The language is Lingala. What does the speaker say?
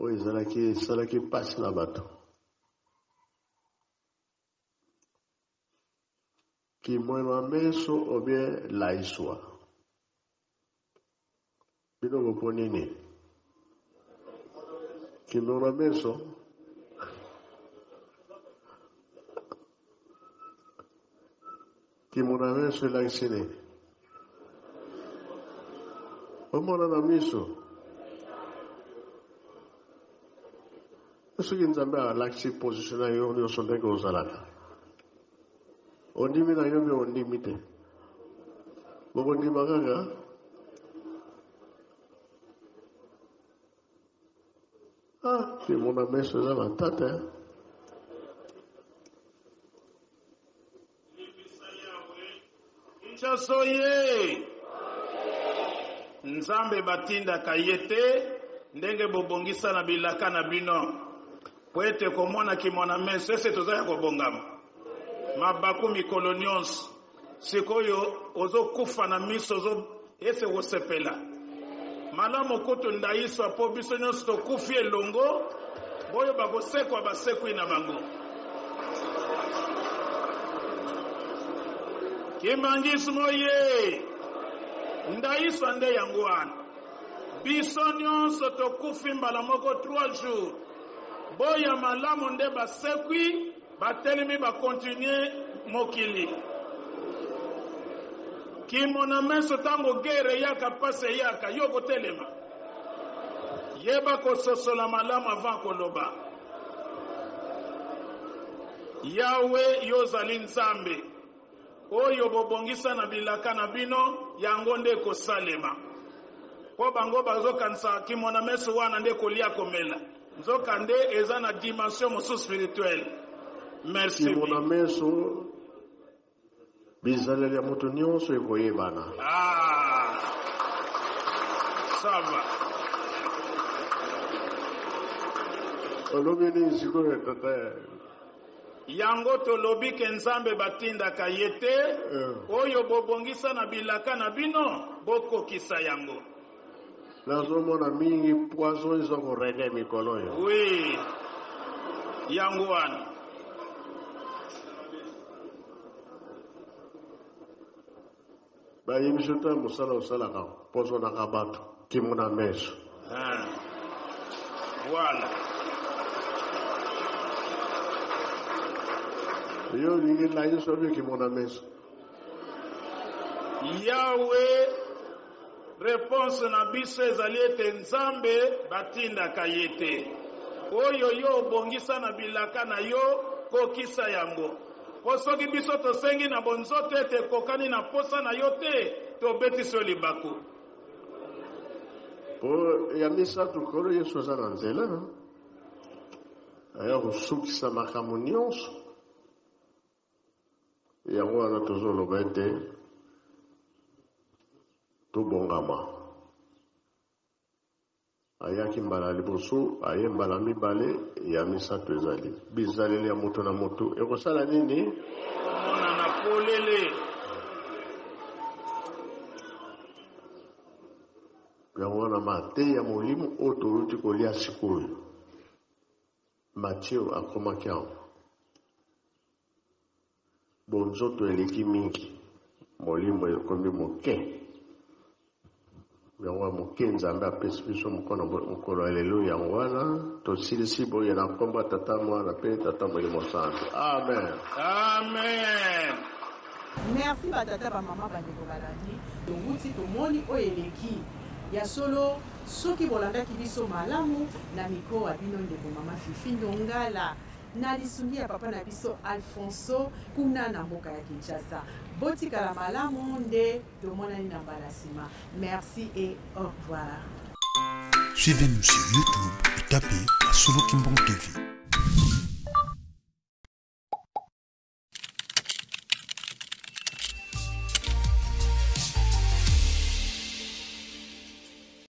Oyo ezalaki esalaki mpasi na bato. Kimweno meso ou bien laiswa. Bino boponi nini? Kimweno meso Kimona meso elakisi nini? Omona na miso. Soki Nzambe alakisi position na yo nyonso ndenge ozalaka, ondimi na yo mpe ondimi te, bokondima kaka. Ah, kimona meso eza matata. Kinshasa oye! Nzambe batindaka ye te ndenge bobongisa na bilaka na bino po ete komona kimona meso ese toza ya kobongama mabaku mikolo nionso sikoyo ozokufa na miso ozo ese kosepela malamu kutu ndayiswa po biso nionso tokufi elongo boyo bakosekwa basekwi na bango kimbangisme oye ndayiswa nde yango wana biso nionso tokufi mbala moko 3 jours boya malamu nde basekwi Batelemi ba continuer mokili. Kimona meso tango guerre eyaka pasi eyaka yo okotelema? Yeba kososola malamu avant koloba. Yahweh yo ozali Nzambe. Oyo bobongisa na bilaka na bino yango nde ekosalema. Po bango bazokanisa kimona meso wana nde kolia komela. Nzoka nde eza na dimension mosusu spirituelle. Merci. Kimona meso bizaleli ya moto nyonso ekoyebana. Ah, ça va. Olobi nini sikoyo tata? Yango tolobi ke Nzambe batindaka ye te, eh. Oyo bobongisa na bilaka na bino bokokisa yango. Nazomona mingi poison eza ko règne mikolo oyo. Oui. Yango wana. Bayebi biso ta mosala osalaka poisonaka bato kimona meso. Ah. Voilà. Yo olingi layiso obi kimona meso. Yahweh Reponse na biso ezali ete Nzambe batindaka ye te. Oyo yo obongisa na bilaka na yo, kokisa yango. Mpo soki biso tosengi na bonzoto ete ekokani na mposa na yo te, tobetisi yo libaku. Mpo ya misatu, Nkolo Yesu aza na nzela, aya kosukisa makambo nyonso. Yango wana tozoloba ete tobongama. Ayaki mbala ya liboso, aye mbala mibale, ya misato ezali. Bizaleli ya moto na moto ekosala nini? Komonana polele. Yango wana mateya ya molimo oyo toluti kolia sikoyo, Matthieu akomaki yango. Bonzoto eleki mingi, molimo ekomi moke. Yango ya moke Nzambe apesi biso mokolo mokolo ya lelo, yango wana tosilisi boye na nkombo ya Tata, Mwana mpe Tata Molimo Santu. Amen. Amen. Merci ba tata ba mama ba ndeko balandi towuti tomoni oyo eleki ya solo soki bolandaki biso malamu na micro wa bino ndeko mama Fifi Ndongala na lisungi ya papa na biso Alfonso kuna na mboka ya Kinshasa. Botikala malamu nde tomonani na mbala sima. Merci et au revoir. Suivez-nous sur YouTube et tapez Masolo Kimbangu TV.